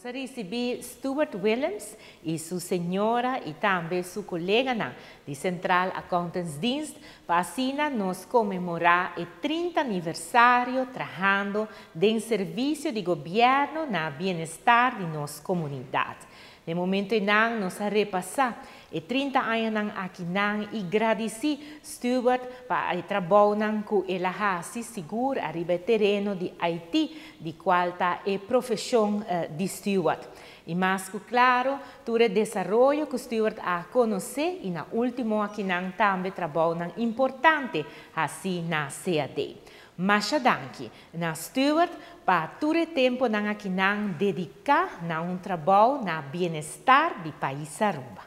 Nos a ricibi Stuart Willems y su señora y tambe su coleganan di Centraal Accountantsdienst pa asina nos conmemora e 30 aniversario trahando den servicio di gobierno na bienestar di nos comunidad. Na momento nan nos a repasa e 30 añanan akinan y gradici Stuart pa e trabounan cu el a haci sigur ariba e tereno di IT, di cual ta e profesion di Stuart. Y mas cu claro, tur e desaroyo cu Stuart a conoce y na ultimo akinan tambe trabounan importante haci na CAD. Masha danki na Stuart pa tur e temponan akinan dedica na un trabou na bienestar di pais Aruba.